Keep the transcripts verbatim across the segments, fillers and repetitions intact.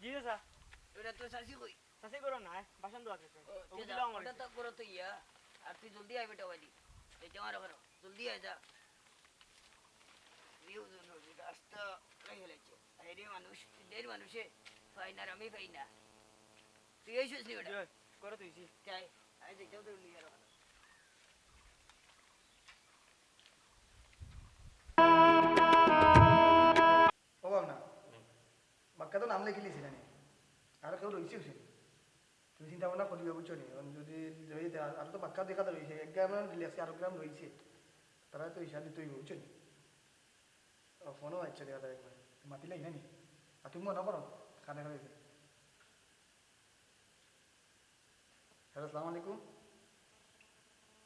জি চাচা। ওটা তো চাচি কই? চাচি ঘরো নাই, বাসন ধোয়া গেছে। ও, ওকে তে যা, দিলাম আমার ওটা কাছে। তো করো তো ইয়া। আর তুই জলদি আয় বেটা, ওয়ালি। এই যে আমার ঘরো, জলদি আয় যা। রে ওজন রোজি, রাস্তা খাই ফেলাইছে। আরে রে মানুষ, দের মানুষে পাই না, আর আমি পাই না। তুই এই শুস নি বেটা? জি, ঘরো তুইছি। যাই, আয় দেখতেও তো নিয়ে গেল। ও বাবনা, বাক্কা তো নাম লেখিলিছি না নি? আর কেউ রইছে, বুঝছো নি? তুমি চিন্তা ভাবনা করিও, বুঝছো নি? এখন যদি রইতে আর, আর তো বাক্কা দেখা তো রইছে, এক গ্রাম লেখছি, আরো গ্রাম রইছে, তারা তো হিসাব দিতে হইব, বুঝছো নি? ও, ফোনও আইছে দেখা যায় একবার, মাতিলাই না নি? আর তুমি মনে করো, কানে কানে। হ্যালো, আসসালামু আলাইকুম।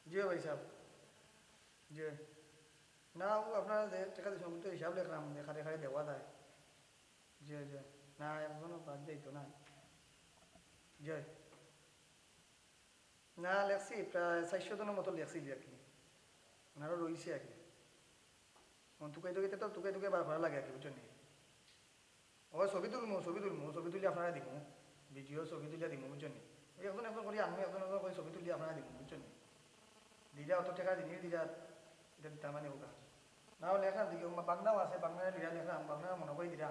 জি ভাই সাহেব। জি। না, ও আপনারা যে টাকা দিয়েছেন, ওগুলো তো হিসাব লেখলাম, যে খাড়ে খাড়ে দেওয়া যায়। জি, জি। না, একজনও বাদ যাইতো না। জি। না, লেখছি, প্রায় চারশো জনের মতো লেখছি আর কি। আরও রইছে আর কি। এখন তুকাই তুকাইতে তো তুকাই তুকাই বার করা লাগে আর কি, বুঝছেন নি? ওই ছবি তুলমু, ছবি তুলমু, ছবি তুলি আপনারা দিমু। ভিডিও ছবি তুলিয়া দিমু, বুঝছেন নি? ওই একজন একজন করি আনমু, একজন একজন করি ছবি তুলি আপনারা দিমু, বুঝছেন নি? দিরা অত টাকা দিনি দিরা, এটা দিতাম মানে ওটা। না হলে এখন দেখি, বাংলাও আছে, বাংলা লিরা লেখলাম, বাংলা মনে করি দিরা।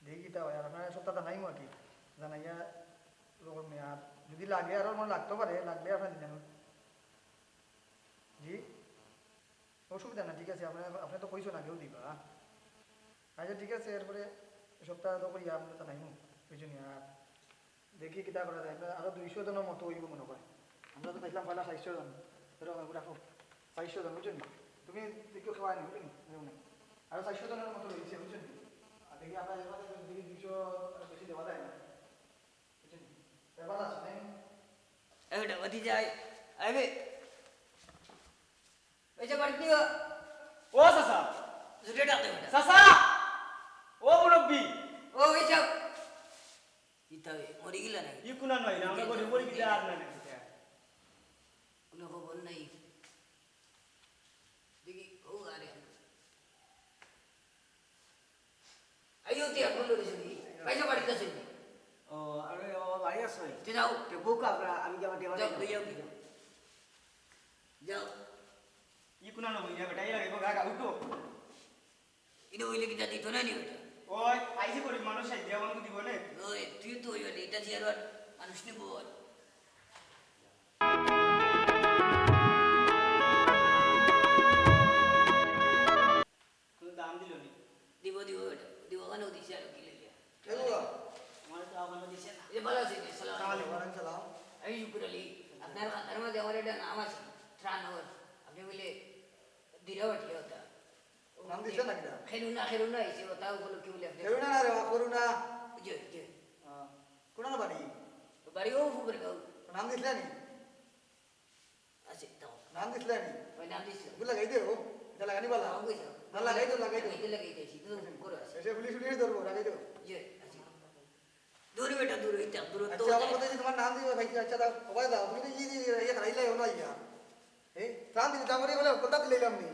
দেখি কিতা হয়, আর আপনারা সবটা জানাইমু আর কি। জানাইয়া ওরকম নেই। আর যদি লাগে, আরো মনে লাগতে পারে, লাগলে আপনারা দিবেন। জি? অসুবিধা না, ঠিক আছে, আপনারা, আপনারা তো কইছেন আগেও দিবা। আচ্ছা, ঠিক আছে, এরপরে সপ্তাহ তো করি আমরা জানাইমু, বুঝছেন নি? আর দেখি কিতা করা যায়, আমরা আরো দুইশো জনের মতো হইব মনে হয়। আমরা তো পাইছিলাম পয়লা চারশো জন, ধরো আমরা রাখো চারশো জন, বুঝছেন নি? তুমি দেখো কেউ আনি, বুঝছেন নি? এরকম নাই। আরো চারশো জনের মতো রয়েছে, বুঝছেন নি? আর দেখি আমরা এবার দেখি দুইশো বেশি দেওয়া যায় না, বুঝছেন নি? এবার আসো, নাই? এই বেটা, বাতি যাই। আইবে। এই যে বাড়িত নিও। ও চাচা। জুটে ডাক দে বেটা। চাচা। ও মুরব্বি। ও, এই যাও। কিতা বে, মরি গেলা নাকি? ই কুনা নয় না, আমরা গরিব মরি গেলে আর না নাকি? কোনো খবর নাই। দেখি, ও আরে। আইও, তুই এখন লড়ে যাবি। পয়সা বাড়িতে আছে। ও, আরে, ও, বাড়ি আছে। তুই যাও। তে বউকা, আমরা, আমি কি আমার দেওয়ার যাও, যাও। লইয়া উঠি যাও। যাও। ই কুনা না হইয়া বেটা, এই লাগে, গা, গা, উঠো। ইনো হইলে কিতা দিত না নি বেটা? ওই, আইসি করি মানুষ আই দিয়া আমাকে দিব নে। ওই, তুই তো ওই বেটা, এটা যে আর মানুষ নি বল। কোনো দাম দিল নি? দিব, দিব বেটা, দিব, ওখানেও দিছে আর কি লইয়া। কে বাবা? আমার তো ওখানে দিছে না। এ ভালো আছে, আসসালামু আলাইকুম। ওয়ালাইকুম সালাম। আমি শুকুর আলী, আপনার খাতার মাঝে আমার একটা নাম আছে, ত্রাণর। আপনি বলে দিরা বাটিয়া হতা। নাম দিছে না কিতা? খেলুনা, খেলুনা আইছে, ওটা উপলক্ষে বলে আপনি। খেলুনা না রে, ও করুণা। জি, জি। হ্যাঁ। কোন বাড়ি? বাড়ি ও ফুকরে গাঁও। নাম দিছিলা নি? আছে, তাও। নাম দিছিলা নি? ওই নাম দিছিল। এগুলো লাগাই দে, ও। এটা লাগানি বালা। হ্যাঁ, বুঝছো। না, লাগাই দে, লাগাই দে। লাগাই দে, লাগাই দে, শুধু করো আছে। এসে পুলিশ, পুলিশ ধরবো, লাগাই দে। জি, আছে। দূর বেটা, দূর হইতে, দূর তো আচ্ছা, আমার হইতে। কথা যে তোমার নাম দিবে ভাই, আচ্ছা, দাও, সবাই দাও। তুমি তো ই, ই, ই, হারাইলাই, হলো ইয়া। এই, প্রাণ দিলে তো আমারই বলে, কোনটা দিলাইলাম নি?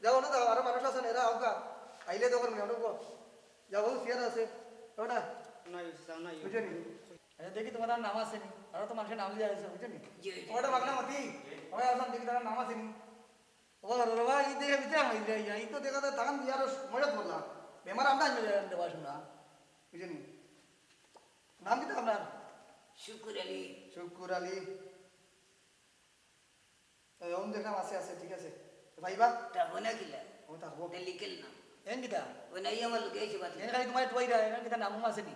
যাও না, যাও, আরো মানুষ আছে না, এরা আউকা। আইলে তো করবে, আমরা কো। যাও, ও চেয়ার আছে। ওটা। নাই, স্যার, নাই। বুঝছো নি? আচ্ছা, দেখি তোমার আর নাম আছে নি? আরো তো মানুষের নাম লিয়া আছে, বুঝছো নি? জি, জি। ওটা বাংলা মতি? ওটা আসলাম, দেখি তার নাম আছে নি? ও, রে বাবা, এই দেখে ভিতরে আমার এই, এই তো দেখা যায়, তখন দিয়ে আরো মজা করলাম। বেমার আমরা আনবে দেওয়া শোনা। বুঝছো নি? নাম কিতা আপনার? শুকুর আলী। শুকুর আলী। এই, ওম দেখলাম আছে, আছে, ঠিক আছে। তো ভাইবা? তা হো না কিলা? ও থাকবো। তা লিখেল না। এন কিতা? ও নাই আমার লোকে এসে বাতি। এন খালি তোমার টুয়াইরা, এন কিতা নামও আছে নি?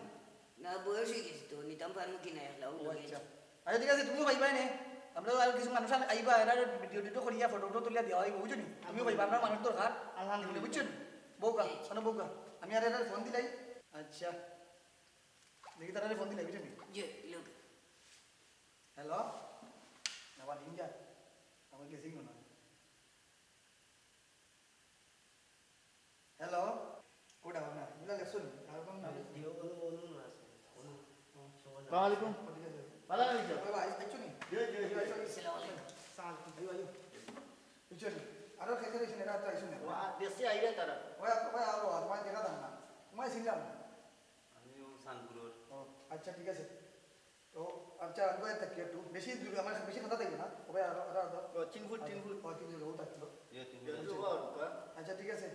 না, বয়স হয়ে গেছে তো, নিতাম পারমু কি না একলা, ও ও লোকে আচ্ছা। এসে। আচ্ছা, ঠিক আছে, তুমিও ভাইবা নে। আমরা আর কিছু মানুষ আন-, আইবা, এরা ভিডিও টিডিও করিয়া, ফটো উটো তুলিয়া দেওয়া হইব, বুঝছো নি? তুমিও ভাইবা, আমরা মানুষ দরকার। আলহামদুলিল্লাহ। বুঝছো নি? বউকা, জি। শোনো বউকা। আমি আর এরা ফোন দিলাই। আচ্ছা। দেখি তারা ফোন দিলাই, বুঝছো নি? জি, লোকে। হ্যালো? আবার রিং যার। আবার গেছে কি মনে হয়? হ্যালো? কোটা না, বুঝলা লেখছো নি? আর কোন না? জি, জি, অনু, অনু, অনু আছে। অনু। হুম। আসসালামু আলাইকুম। ঠিক আছে। ভালো আছো? বাবা, আইস-, আইছো নি? জি, জি, জি। আইছো, আইছো। আসসালামু আলাইকুম। আইও, আইও। বুঝছো নি? আরো খেতে রয়েছে না, রাত আইছো না। ও, আ, দেশে আইরা তারা। ওই, ওই, আও, আও, তোমায় দেখা দাম না। তোমায় ছিলাম না। আমি ও সানপুরর। ঠিক আছে। তো আচ্ছা, আমি কই থাকি একটু বেশি দূরে, আমার বেশি কথা থাকবে না, তবে আরো, আরো, আরো ও, তিন ফুট, তিন ফুট। ও, তিন ফুট, ও থাকলো। ইয়ে, তিন ফুট। আচ্ছা, ঠিক আছে।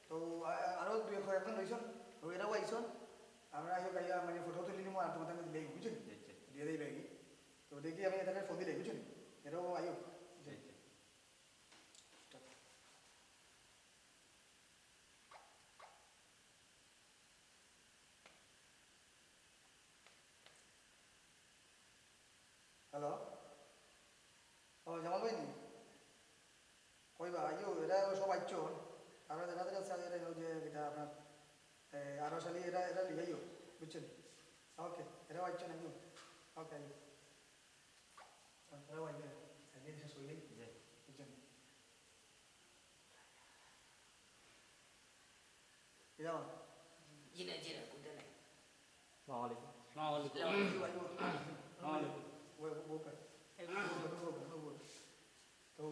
তো আ-, আরো দুই কয়েকজন রইছন, তো এরাও আইছন। আমরা আইও ভাইয়া, মানে, ফটো তুলি নিমু আর তোমার আমি দিলাই, বুঝছেন? আচ্ছা। দিয়ে দিই ভাই। তো দেখি আমি এটাকে ফোন দিলাই, বুঝছেন? এরাও আইও। আচ্ছা। হ্যালো, ও জামাল ভাই নি? কইবা, আইও, এরা সব আইছন। আমরা যারা যারা আছে, এরা ওই যে এটা আপনার, এ, আরো শালি এরা, এরা লিগাইও, বুঝছেন? ওকে, এরাও আইছন, আইও। ওকে, আইও। এরাও আইবে, আইবে, শেষ হইলেই, জি। বুঝছেন? ইয়া। জি না, জি না, কুনটা নাই। আসসালামু আলাইকুম। আসসালামু আলাইকুম। আসসালামু আলাইকুম। আসসালামু আলাইকুম। ওই, ও, ও, ও, ও, ও। তো,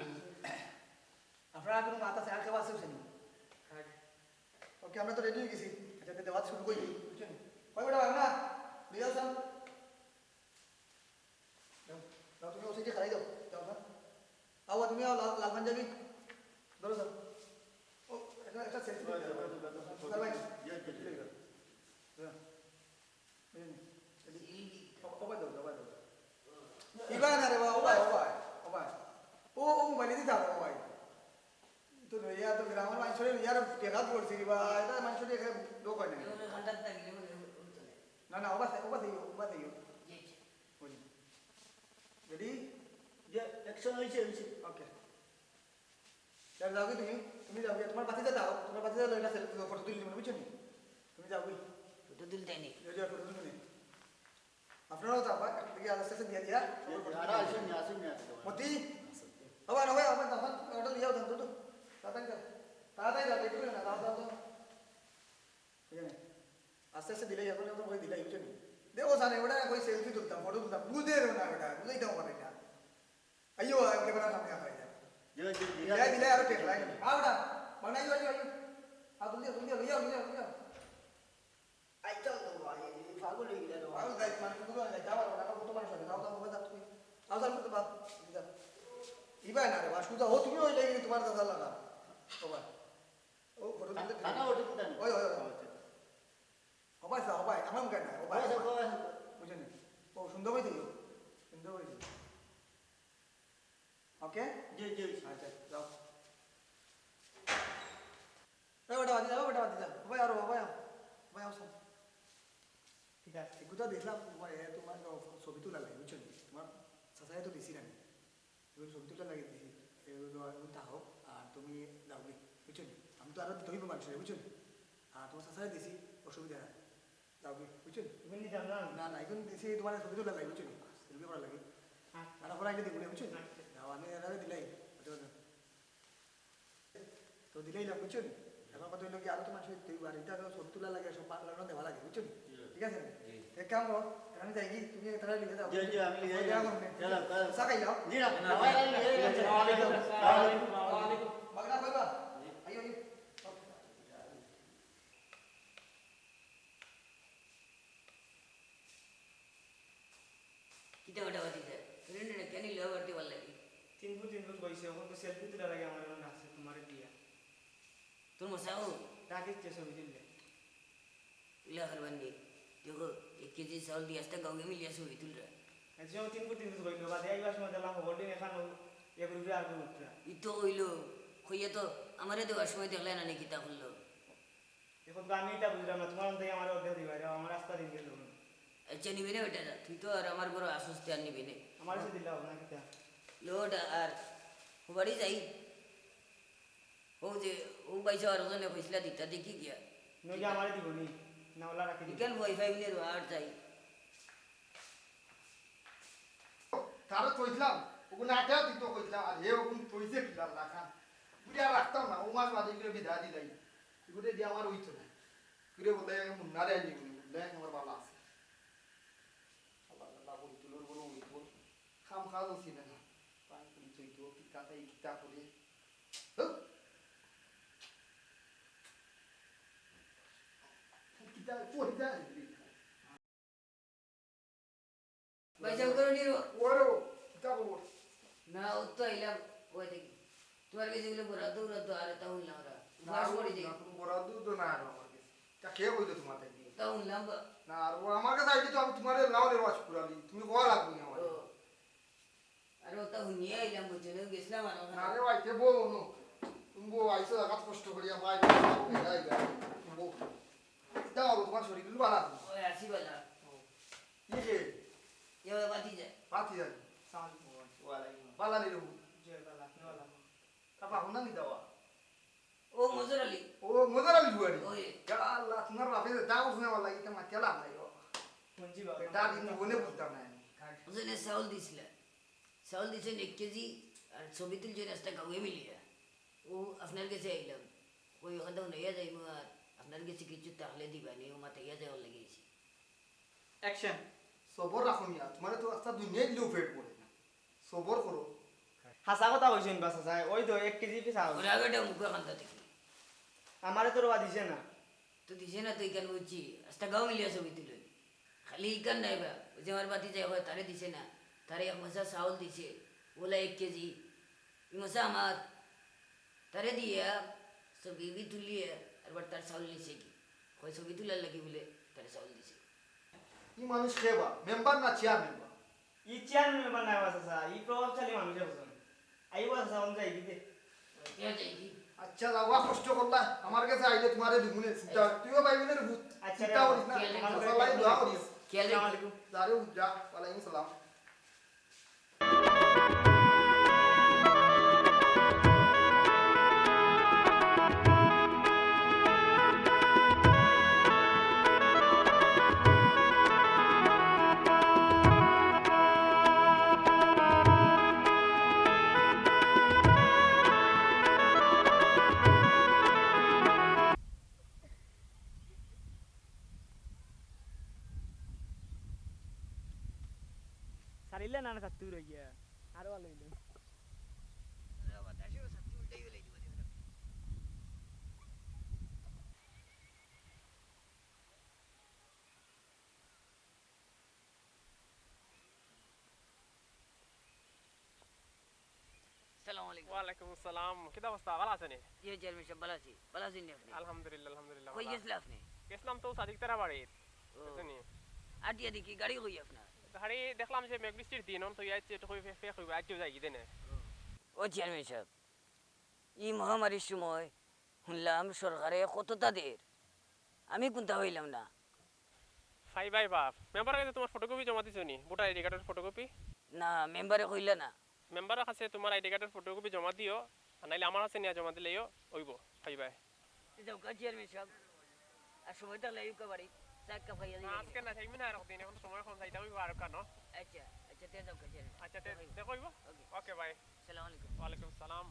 আপনারা কোনো মাত আছে, আর কেউ আছে, বুঝছেন? ওকে, আমরা তো রেডি হয়ে গেছি। আচ্ছা, তো দেওয়াত শুরু করি, বুঝছেন? কই বেটা, ভাগ না? লইয়া যান। যাও, যাও, তুমি ওই সাইডে খাড়াই যাও। যাও, যাও। আও, তুমি আও, লাল, লাল পাঞ্জাবি। ধরো, স্যার। ও, একটা, একটা সেলফি তুলি দাও। স্যার ভাই। হ্যাঁ। ও, ও ভাই, দাও, ও ভাই, দাও। ইবা না রে বা, ও ভাই, ও ভাই, ও ভাই। ও, ও মোবাইলে দি যাও, ও ভাই। তো লইয়া তো গ্রামের মানুষরে লইয়া আর টেকা করছি রে বা, এটা মানুষরে এখানে লোক হয় না। এগুলো ঘন্টার টাইম, এগুলো, এগুলো চলে। না, না, ওবা থাইও, ওবা থাইও, ওবা থাইও। জি, জি। ওই। রেডি? যে অ্যাকশন হইছে, হইছে। ওকে। যাও, যাও কি তুমি? তুমি যাও কি? তোমার বাতিজা দাও, তোমার বাতিজা দাও, এটা সেলফি, ফটো তুলি নিবো, বুঝছো নি? তুমি যাও কি? ফটো তুলতে নি? যাও, যাও, ফটো তুলি নি। আপনারাও যাও, ভাই, একটু গিয়ে আস্তে আস্তে দিয়ে দিয়া। আরো আসুন না, আসুন না। মতি? ও ভাই, না ভাই, আমার দাদা, ওটা লিয়াও, দাদা, দাদা। তাড়াতাড়ি যাও, তাড়াতাড়ি যাও, একটু না, দাও, দাও, দাও। ঠিক আছে? আস্তে আস্তে দিলাই, এখন এখন করে দিলাই, বুঝছো নি? দেখো, জানে, ওটা কই সেলফি তুলতাম, ফটো তুলতাম, বুঝে না ওটা, বুঝাইতাম পারে না। আইও, আর ক্যামেরা সামনে আগাই যায়। দিলাই, দিলাই, আরো টেক লাইন। আও ওটা, বানাই, আইও, আইও, আইও। আ, তুলি দিও, তুলি দিও, লইয়া, লইয়া, লইয়া। আইতাম তো ভাই, এই পাগল হয়ে গেলে তো। আরো যাই, মানে, শুধু আর যাই, যাও, আর কত মানুষ আছে, যাও, যাও, যাও, তুমি। যাও, যাও, তুমি তো বাপ, তুমি যাও। ইবাই না রে, বা, শুধু, ও, তুমি ওই লাগি, তোমার দাদা লাগা। ও ভাই। ও, ফটো তুলতে দিবে। দাদা, ওটা তুলতে দিবে। ওই, ওই, ওই। ও ভাই, স্যার, ও ভাই, আমার মুখে না, ও ভাই, ও ভাই, ও ভাই। বুঝে নি? ও, সুন্দর হয়েছে, সুন্দর হয়েছে। ওকে? জি, জি, জি। আচ্ছা, যাও। এ, ওটা বাদ দাও, ওটা বাদ দাও। ভাই, আরো, ভাই, আরো। ভাই, আও, স্যার। ঠিক আছে। এগুলো দেখলাম, তোমার, এ, তোমার তো ছবি তোলা লাগে, বুঝছো নি? তোমার চাচাই তো দিছি না। এগুলো ছবি তোলা লাগে দিছি। এগুলো, এগুলো থাকো, আর তুমি যাও গি, বুঝছো নি? আমি তো আরো দিতে হইব মানুষের, বুঝছো নি? আর তোমার চাচাই দিছি, অসুবিধা নাই। যাও গি, বুঝছো নি? তুমি নিতাম না? না, না, এখন দিছি তোমার ছবি তোলা লাগে, বুঝছো নি? সেলফি করা লাগে। আচ্ছা। আর ওরা আগে দেখবো, বুঝছো নি? আচ্ছা। যাও, আমি এরা দিলাই, বুঝছো নি? তো দিলেই না, বুঝছো নি? এখন কথা হইলো কি, আরো তো মানুষ হইতে হইব, আর এটা তো ছবি তোলা লাগে, সব পাগলানো দেওয়া লাগে, বুঝছো নি? জি। ঠিক আছে? জি। এক কাম করো, আমি যাই কি, তুমি তারা লিখে দাও। জি, জি, আমি লিখে দিলাম। চা খাই যাও। জি, না, না, না, না, না, না, না, না, না। বাগড়া কইবা? জি। আইও, আইও। কিতা ওটা বাতিজা? ফ্রেন্ড না কেন লও করতে পারলে কি? তিন ফুট তিন ফুট বইছে, এখন তো সেলফি তুলার আগে আমার এখন ডাকছে তোমার দিয়া। তোর মশাও? ডাকে ইচ্ছে ছবি তুললে। ইলা করবার নি। দেখো, এক কেজি চাউল দিয়ে আসতে গাঁওয়ে মিলিয়া ছবি তুলরা। আচ্ছা, তিন ফুট তিন ফুট বইলো, বাদে আইবার সময় দেখলাম হকল দিন এখান এক রুপি আর উঠরা। ই তো হইলো, কইয়া তো আমারে দেওয়ার সময় দেখলে না নি কিতা করলো। এখন তো আমি এটা বুঝলাম না, তোমার মধ্যে আমার অর্ধেক দিবা, এটা আমার রাস্তা দিন গেল। আচ্ছা, নিবি না বেটা, তুই তো আর আমার ঘরে আসস, তুই আর নিবি না। আমার কাছে দিলা হবে না কিতা? লোড আর ও বাড়ি যাই। ও যে, ও বাইসা আর ওজনে কইছিলা দিতা, দেখি গিয়া। নইলে আমারে দিব নি, না ওলা রাখি দিব। ইখান ওয়াইফাই নিয়ে আর যাই। তারে কইছিলাম, ওগুন আটা দিত কইছিলাম, আর হে ওগুন কইছে কিলা লাখান। বুঝি আর রাখতাম না, ও মাস বাদে করে বিদায় দিলাই। এগুলো দিয়ে আমার হইতো না। করে বললে, মুন্নারে আনি বলি, মুন্না আমার ভালো আছে। আল্লাহ, আল্লাহ, বলি তুলোর বলো, ওই তো খাম খাওয়া দোষী না। পানি পুলি তুই তো, কিতা তাই কিতা করে। হ্যাঁ? কিতা, পড়ি যায়। পয়সা করো নি রো? ওরে, কিতা খবর? না, ও তো আইলাম, ওই দেখি। তোমার কাছে গেলে বরাদ্দ উরাদ্দ আর তা হুনলাম ওরা। না, বাস করে যাই। না, বরাদ্দ তো না আর আমার কাছে। তা কে কইলো তোমার তাই দিয়ে? তা হুনলাম বা। না, আর ও আমার কাছে আইলে তো আমি তোমারে নাও রে বাস পুরালি। তুমি কওয়া লাগবে না আমার। ও। আর ও তা হুনিয়া আইলাম, বুঝছো না, গেছিলাম আর ওখানে। না রে ভাই, কে বউ অনু? তুমি বউ আইছো, জাগাত কষ্ট করিয়া ভাই, ভাই, ভাই, ভাই, বউ। কিতা হলো, তোমার শরীর ভালা আছে? ওই আছি ভালা। ও। কি রে? এ ওই বাতি যায়। বাতি যায়। সালাম আলাইকুম। ওয়ালাইকুম। ভালা নি রে বউ? জি, ভালা, আপনি ভালা? তা পাহুন না নি দাওয়া? ও মজর আলী। ও মজর আলী বুয়ারি। ওই। ইয়া আল্লাহ, তোমার বাপে যে দাও শুনে আমার লাগি, তা মাতিয়া লাভ নাই ও। কোন জি বাবা? এটা দিন মনে বুঝতাম না আমি। ওজনে চাউল দিছিলা। চাউল দিছেন এক কেজি, আর ছবি তুলছেন আস্তা গাঁওয়ে মিলিয়া। ও আপনার কাছে আইলাম। কই ওখান থেকে নইয়া যাইমু আর আপনার কাছে কিছু তাহলে দিবা নি, ও মাথাইয়া যাওয়ার লাগি আইছি। অ্যাকশন। সবর রাখো মিয়া, তোমারে তো আস্তা দুনিয়া দিলেও পেট ভরে না। সবর করো। হাছা কথা কইছইন বা চাচা, ওই তো এক কেজি পিস চাউল। ওরা বেটা মুখে কান্দা দেখি। আমারে তো রোয়া দিছে না। তো দিছে না তো ইখান বুঝছি, আস্তা গাঁও মিলিয়া ছবি তুলইন। খালি ইখান নাই বা, ওই যে আমার বাতি যাই হয়, তারে দিছে না, তারে এক মশা চাউল দিছে, ওলা এক কেজি, ই মশা আমার, তারে দিয়া ছবি বি তুলিয়া, আরবার তার চাউল নিছে কি, কয় ছবি তুলার লাগি বুলে তারে চাউল দিছে। ই মানুষ কে বা, মেম্বার না চেয়ারম্যান বা? ই চেয়ারম্যান মেম্বার নায় বা চাচা, ই প্রভাবশালী মানুষ একজন। আইবো চাচা, আমি যাই দিতে। আচ্ছা, যাওয়া কষ্ট করলা, আমার কাছে আইলে তোমারে দিমুনে, চিন্তা, তুইও পাইবি না রে ভূত, আচ্ছা, চিন্তা করিস না, খেয়াল রাখিস। আমার লাই দোয়া করিস। খেয়াল রাখিস। আসসালামু আলাইকুম। যা রে ভূত, যা, ওয়ালাইকুম সালাম। সারিলে না, না, সাত্তু রইয়া। আরো ভালো হইলো। সালাম আলাইকুম। ওয়ালাইকুম আসসালাম। কিতা অবস্থা? ভালা আছইন নি? জি, চেয়ারম্যান সাব, ভালা আছি। ভালা আছইন নি আপনি? আলহামদুলিল্লাহ, আলহামদুলিল্লাহ, কই ভালা। গেছিলা আপনি? গেছিলাম তো সাদিক তারা বাড়িত। ও। বুঝছইন নি? আটিয়া দেখি, গাড়ি কই আপনার? গাড়ি দেখলাম যে মেঘ বৃষ্টির দিন, অন তো ইয়াইতে একটু কই ফে-, ফেক হইবে, আজও যাই কি দেনে। ও। ও চেয়ারম্যান সাব, ই মহামারীর সময় হুনলাম সরকারে কততা দের, আমি কুনতা পাইলাম না। পাইবায় বাপ, মেম্বারর কাছে তোমার ফটোকপি জমা দিছো নি? ভোটার আইডি কার্ডর ফটোকপি? না, মেম্বারে কইলা না। মেম্বারর কাছে তোমার আইডি কার্ডর ফটোকপি জমা দিও, আর নাইলে আমার কাছে নিয়া জমা দিলেও অইবো, পাইবায়। তে যাউক্কা চেয়ারম্যান সাব, আর সময় থাকলে আইউক্কা বাড়ি, চা এক কাপ খাইয়া না, যাইবা। আজকে না, যাইমু না, আরক দিন, এখন সময় কম, যাইতাম অইবো আরক কানো। আচ্ছা, আচ্ছা, তে যাউক্কা চেয়ারম্যান। আচ্ছা, তে দেখা অইবো। ওকে। ওকে, বাই। আসসালামু আলাইকুম। ওয়ালাইকুম আসসালাম।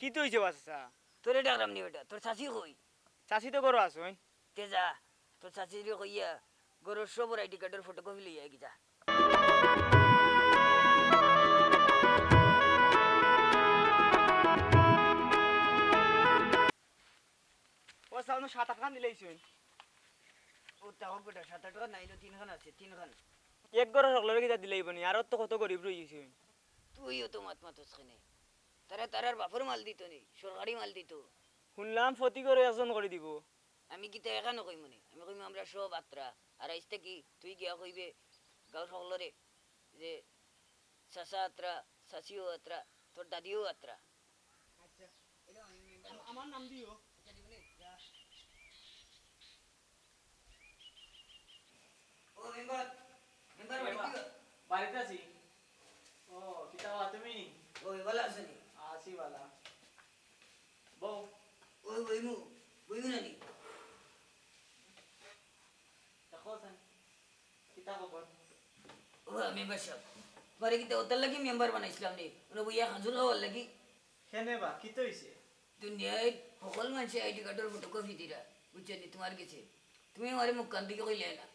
কিতা অইছে বা চাচা? তোরে ডাকরাম নি বেটা, তোর চাচি কই? চাচি তো ঘরো আছইন। তে যা, তোর চাচিরে কইয়া ঘরর সবর আইডি কার্ডর ফটোকপি লইয়া আয় গি যা। ও চাচা, অনো সাত আটখান দিলাইছইন। ও তা হোক বেটা, সাত আটখান নাইলো, তিনখান আছে, তিনখান। এক ঘরর হকলরে কিতা দিলাইবো নি? আরো তো কত গরিব রইগেছইন। তুইও তো মাত মাতস কেনে? তারা তারার বাপর মাল দিতো নি, সরকারি মাল দিতো। হুনলাম ফতি করে একজন করি দিবো। আমি কিতা এখানো কইমু নি? আমি কইমু আমরা সব আত্রা। আর আইজ থাকি তুই গিয়া কইবে গাঁওর হকলরে যে চাচা আত্রা, চাচিও আত্রা, তোর দাদিও আত্রা। আচ্ছা, আম-, আমার নাম দিও। আচ্ছা, দিবো নি? যা। ও মেম্বার, মেম্বার বাড়িত কিতা? বাড়িত আছি। ও, কিতা বা তুমি? ও, ভালা আছো নি? আছি ভালা। বও। ও, বইমু, বইমু না নি? দেখো চাই, কিতা খবর? ও মেম্বার সাব, তোমারে কিতা অতার লাগি মেম্বার বানাইছিলাম নি? অনো বইয়া খাজুর খাওয়ার লাগি? কেনে বা, কিতা অইছে? দুনিয়ার হকল মানষে আইডি কার্ডর ফটোকপি দিরা, বুঝছো নি, তোমার গেছে। তুমি আমারে মুখ কান দিকে কইলে না।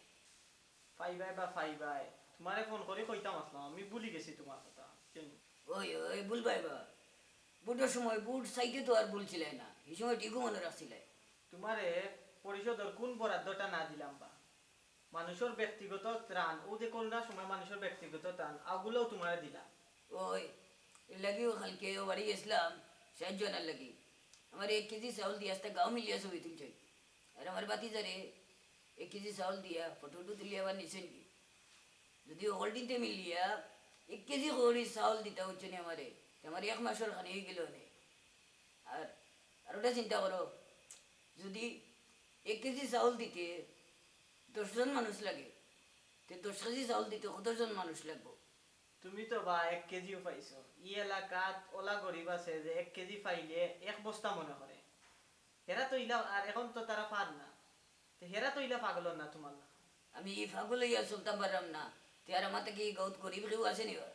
পাইবায় বা পাইবায়। তোমারে ফোন করি কইতাম আছলাম, আমি ভুলি গেছি তোমার কথা। কেনে? ওই, ওই, ভুলবায় বা। ভোটর সময় ভোট চাইতে তো আর ভুলছিলায় না, হি সময় ঠিকউ মনো রাখছিলায়। তুমারে পরিষদর কুন বরাদ্দটা না দিলাম বা? মানুষর ব্যক্তিগত ত্রাণ, অউ যে করোনার সময় মানুষর ব্যক্তিগত ত্রাণ, অগুলাও তুমারে দিলাম। অয়, এরলাগিউ কাইলকে অউ বাড়ি গেছলাম সাহায্য আনার লাগি। আমারে এক কেজি চাউল দিয়া আস্তা গাঁও মিলিয়া ছবি তুলছইন। আর আমার ভাতিজারে এক কেজি চাউল দিয়া ফটো উটো তুলিয়া আবার নিছইন গি। যুদি হকলটিন্তে মিলিয়া এক কেজি করি চাউল দিতা অইছে নি আমারে, তে আমার এক মাসর খানি অইগেলো অনে। আর, আর অটা চিন্তা করো, যুদি এক কেজি চাউল দিতে দশ জন মানুষ লাগে, তে দশ কেজি চাউল দিতে কতজন মানুষ লাগবো? তুমি তো বা এক কেজিও পাইছো। ই এলাকাত অলা গরিব আছে যে এক কেজি পাইলে এক বস্তা মনে করে। হেরা তো ইলা, আর এখন তো তারা পার না। তে হেরা তো ইলা পাগল না তুমার লাখান। আমি ই পাগল অইয়া চলতাম পাররাম না, তে আর আমার থাকি গাঁওত গরিব কেউ আছে নি বা?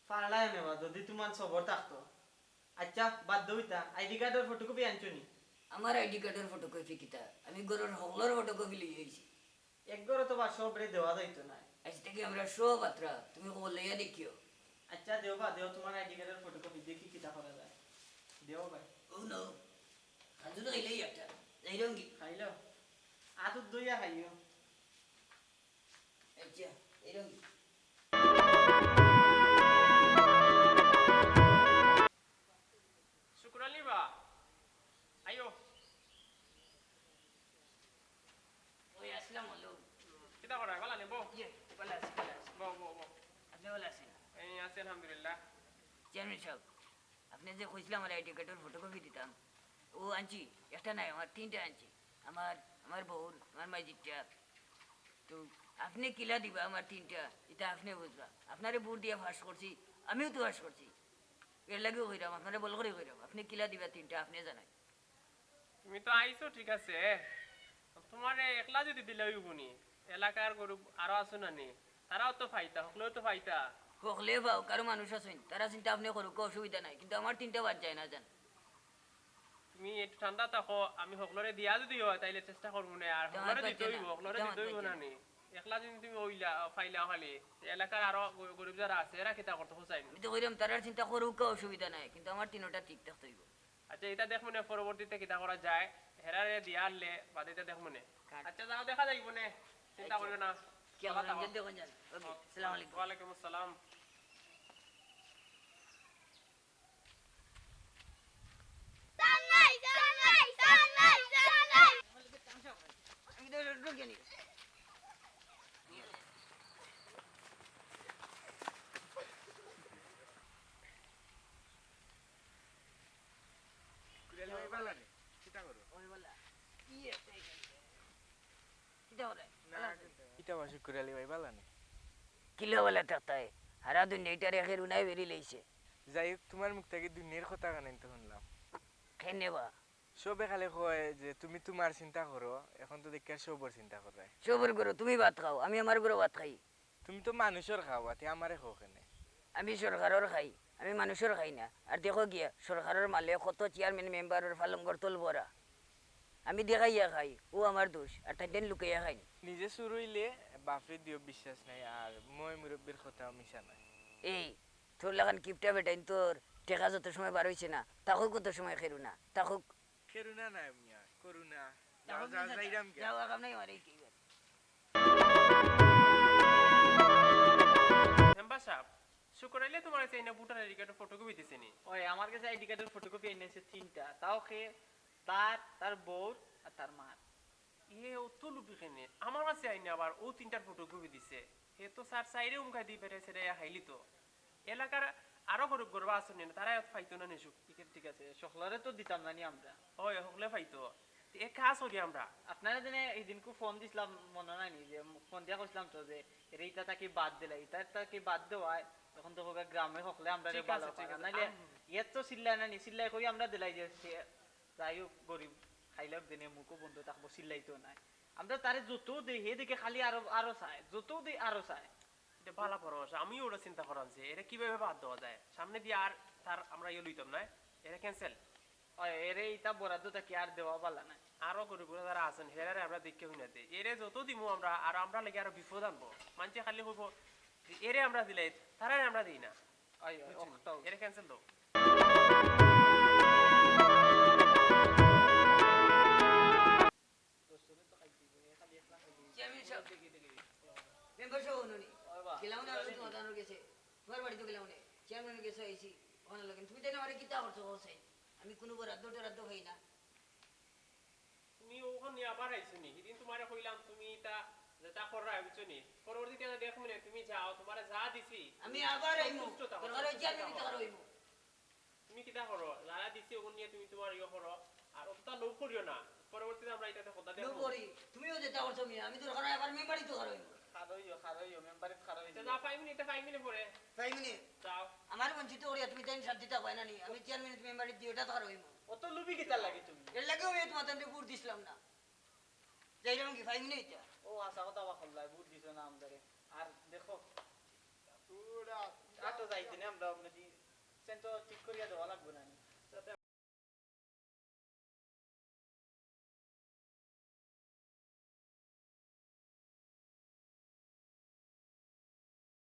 পারলায় নে বা, যুদি তুমার সবর থাকতো। আইচ্ছা, বাদ দেও ইতা, আইডি কার্ডর ফটোকপি আনছো নি? আমার আইডি কার্ডর ফটোকপি কিতা? আমি ঘরর হকলর ফটোকপি লইয়া আইছি। এক ঘরো তো বা সবরে দেওয়া যাইতো নায়। আইজ থাকি আমরা সব আত্রা, তুমি খবর লইয়া দেখিও। আইচ্ছা, দেও বা, দেও তুমার আইডি কার্ডর ফটোকপি, দেখি কিতা করা যায়। দেও বা। ও নো, খাজুর খাইলেই একটা, যাইরাম গি। খাইলো? আত ধইয়া খাইও। আইচ্ছা, যাইরাম গি। শুকুর আলী বা, আইও। ওই আসলাম হলো। কিতা করা, ভালা নি? বও। ইয়ে, ভালা আছি, ভালা আছি। বও, বও, বও। আপনি ভালা আছেন? এই আছি আলহামদুলিল্লাহ। চেয়ারম্যান সাব, আপনি যে কইছিলা আমার আইডি কার্ডর ফটোকপি দিতাম, ও আনছি, একটা নায়, আমার তিনটা আনছি। আমার, আমার বউর, আমার মাইজিরটা। তো আপনে কিলা দিবা আমার তিনটা, ইতা আপনে বুঝবা। আপনারে ভোট দিয়া পাশ করছি, আমিও তো পাশ করছি। এর লাগিও কইরাম, আপনারে বল করি কইরাম, আপনে কিলা দিবা তিনটা, আপনে জানাই। তুমি তো আইছো ঠিক আছে, তুমারে একলা যুদি দিলে অইবো নি, এলাকার গরিব আরো আছো না নি, তারাও তো পাইতা, হকলেও তো পাইতা। হকলে পাউক, আরো মানুষ আছইন, তারা চিন্তা আপনে করউক্কা, অসুবিধা নাই, কিন্তু আমার তিনটা বাদ যায় না জান। তুমি একটু ঠান্ডা থাকো, আমি হকলরে দিয়া যুদি অয় তাইলে চেষ্টা করমু নে, আর হকলরে দিতে অইবো, হকলরে দিতে অইবো না নি। একলা যুদি তুমি অইলা, পাইলাও খালি, এলাকার আরো গ-, গরিব যারা আছে, এরা কিতা করতো হুসাইন? আমি তো কইরাম তারার চিন্তা করউক্কা, অসুবিধা নাই, কিন্তু আমার তিনোটা ঠিক থাকতে অইবো। আইচ্ছা, ইতা দেখমু নে পরবর্তীতে কিতা করা যায়, হেরারে দিয়া আনলে বাদে ইতা দেখমু নে। আইচ্ছা, যাও দেখা যাইবো নে, চিন্তা করিও না। কি ভালা থাকো। দেখুন জান। ওকে, আসসালামু আলাইকুম। ওয়ালাইকুম আসসালাম। কুড়ালি ভাই ভালা নি? কিতা করো? ওই বলা। ইয়ে, এই, এই, এই। কিতা করে? না, ভালা আছি। কিতা বা শুকুর আলী ভাই, ভালা নি? কিলা বলে থাকতায়? হারা দুনিয়াটারে খেরুনায় বেরি লইছে। যাই হোক, তুমার মুখ থাকি দুনিয়ার কথা কানাইন তো হুনলাম। কেনে বা? সবে খালি কয় যে তুমি তুমার চিন্তা করো, এখন তো দেখিয়ার সবর চিন্তা কররায়। সবর করো, তুমি ভাত খাও, আমি আমার ঘরো ভাত খাই। তুমি তো মানুষর খাও, আতে আমারে কও কেনে? আমি সরকারর খাই, আমি মানুষর খাই না। আর দেখো গিয়া, সরকারর মালে কত চেয়ারম্যান মেম্বারর পালঙ্গর তল ভরা। আমি দেখাইয়া খাই, অউ আমার দোষ, আর তাইন লুকাইয়া খাইন। নিজে চুর অইলে বাপরে দিও বিশ্বাস নাই, আর ময় মুরব্বির কথাও মিছা নায়। এই, তোর লাখান কিপটা বেটাইন তোর টেকা যত সময় বার অইছে না, থাকউক অত সময় খেরুনা, থাকউক। খেরুনা নায় মিয়া, করুনা। যাও, যাও, যাইরাম গিয়া। যাও, আর কাম নাই আমার এই কি। মেম্বার সাব, শুকুর আলী তুমার গেছে আইনা ভোটার আইডি কার্ডর ফটোকপি দিছে নি? ওই, আমার গেছে আইডি কার্ডর ফটোকপি আইনা দিছে তিনটা, তাও কে? তার, তার বউর আর তার মার। হে অত লুভি কেনে? আমার গেছে আইনা আবার অউ তিনটার ফটোকপি দিছে। হে তো স্যার চাইরে উমকাই দি বেটায় ছেড়ে খাইলি তো। এলাকার আরো গরিব গরিব আছইন নি, তারা অত পাইতো না নি সুখ? ঠিক আছে, ঠিক আছে, সকলরে তো দিতাম না নি আমরা। ওই, হকলে পাইতো। তে এক কাজ করি আমরা। আপনারে যেনে হিদিনকু ফোন দিছলাম, মনো নাই নি? যে ফোন দিয়া কইছলাম তো যে এরে ইতা থাকি বাদ দিলাই, ইতা থাকি বাদ দেওয়ায় এখন তো কইবা গ্রামে হকলে আমরারে ঠিক আছে, ভালা ঠিক পায় না। আছে। নাইলে আম- এত চিল্লায় না নি, চিল্লায় কই আমরা দিলাই যে সে যাই হোক গরিব, খাইলে দিনে মুখও বন্ধ থাকবো, চিল্লাইতো নায়। আমরা তারে যত দেই, হে দেখে খালি আরো, আরো চায়, যত দেই আরো চায়। ইটা ভালা পরামর্শ, আমিও ওটা চিন্তা করাম যে এরে কিভাবে বাদ দেওয়া যায়। সামনেদি আর তার আমরা ইয়ে লইতাম না, এরে cancel। অয়, এরে ইতা বরাদ্দ থাকি আর দেওয়া ভালা নায়। আরো গরিব গুলা যারা আছইন, হেরারে আমরা দেখিয়া হুনিয়া দেই। এরে যত দিমু আমরা, আর আমরার লাগি আরো বিপদ আনবো। মানষে খালি কইবো যে এরে আমরা দিলাই, তারারে আমরা দেই না। অয়, অয়, বুঝছইন? অখটাউ। এরে cancel দেও। তো গেলাম নে, চেয়ারম্যানের গেছে আইছি, ওখানে লাগেন। তুমি তাই না আমারে কিতা করছো, হোসেন? আমি কোনো বরাদ্দ টরাদ্দ পাই না। তুমি ওখান নিয়া আবার আইছো নি? হিদিন তুমারে কইলাম তুমি ইতা যেতা কররায়, বুঝছো নি? পরবর্তীতে আমি দেখমু নে, তুমি যাও, তুমারে যা দিছি, আমি আবার আইমু। সন্তুষ্ট থাকো, দরকার হয় সন্তুষ্ট চেয়ারম্যানই থাকো। দরকার অইমু। তুমি কিতা করো? যারা দিছি ওগুন নিয়া তুমি তুমার ইয়ে করো, আর অতটা লোভ করিও না। পরবর্তীতে আমরা ইটাতে কথা দেখমু। লোভ করি? তুমিও যেতা করছো মিয়া, আমি দরকার হয় আবার মেম্বারই দরকার অইমু। খারইও, খারইও, মেম্বারিত খারইও। তে যা পাইমু নি, ইতা পাইমু নি পরে। পাইমু নি? যাও। আমার বঞ্চিত করিয়া তুমি তাইন শান্তি থাকবায় না নি? আমি চেয়ারম্যান মেম্বারই দিও, ইটা দরকার অইমু। অত লুবি কিতার লাগি তুমি? এর লাগি আমি তুমার তানরে ভোট দিছলাম না। যাইরাম কি, পাইমু নি ইতা? ও, হাছা কথা বা কল্লাই, ভোট দিছো না আমরারে। আর দেখো, আটো যাইতে নে আমরা, আমরা দি, সেন তো ঠিক করিয়া দেওয়া লাগবো না নি?